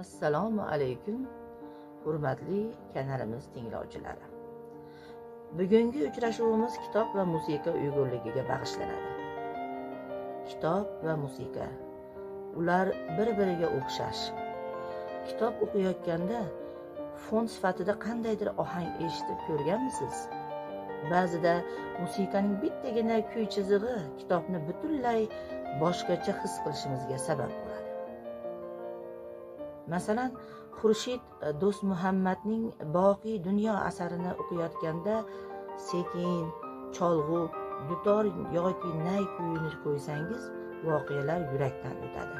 Assalomu alaykum, hurmatli kanalimiz tinglovchilari. Bugungi uchrashuvimiz kitob va musiqa uyg'unligiga bag'ishlanadi. Kitob va musiqa, ular bir-biriga o'xshash. Kitob o'qiyotganda fon sifatida qandaydir ohang eshitib ko'rganmisiz? Ba'zida musiqaning bittagina kuy chizig'i kitobni butunlay boshqacha his qilishimizga sabab bo'ladi. Masalan, Xurshid Do'stmuhammadning Boqiy dunyo asarini o'qiyotganda sekin cholg'u, dutor yoki nay kuyini qo'ysangiz, voqealar yurakdan o'tadi.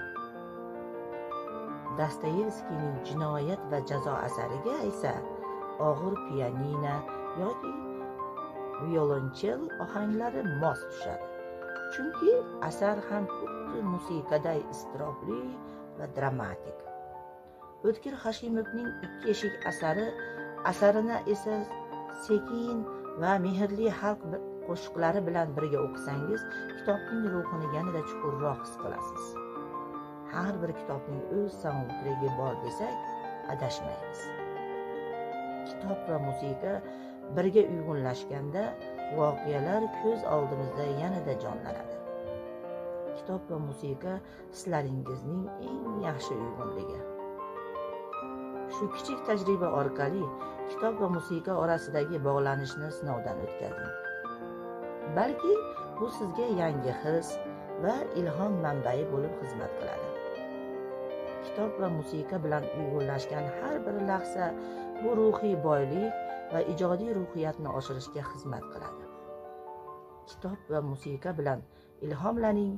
Dostoyevskiyning Jinoyat va jazo asariga esa og'ir pianino yoki violonchel ohanglari mos tushadi. Chunki asar ham xuddi musiqaday iztirobli va dramatik. O'tkir Hashimovning Ikki eshik asarini esa sekin va mehrli xalq qo'shiqlari bilan birga o'qisangiz, kitobning ruhini yanada chuqurroq his qilasiz. Har bir kitobning o'z soundtreki bor desak, adashmaymiz. Kitob va musiqa birga uyg'unlashganda voqealar ko'z oldimizda yanada jonlanadi. Kitob va musiqa hislaringizning eng yaxshi uyg'unligi. Shu kichik tajriba orqali kitob va musiqa orasidagi bog'lanishni sinovdan o'tkazing. Balki bu sizga yangi his va ilhom manbai bo'lib xizmat qiladi. Kitob va musiqa bilan uyg'unlashgan har bir lahza bu ruhiy boylik va ijodiy ruhiyatni oshirishga xizmat qiladi. Kitob va musiqa bilan ilhomlaning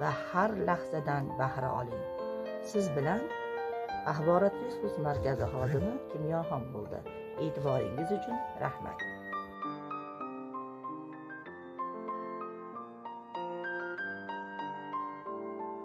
va har lahzadan bahra oling. Siz bilan Axborot resurs markazi xodimi Kimyoxon bo'ldi. E'tiboringiz uchun rahmat.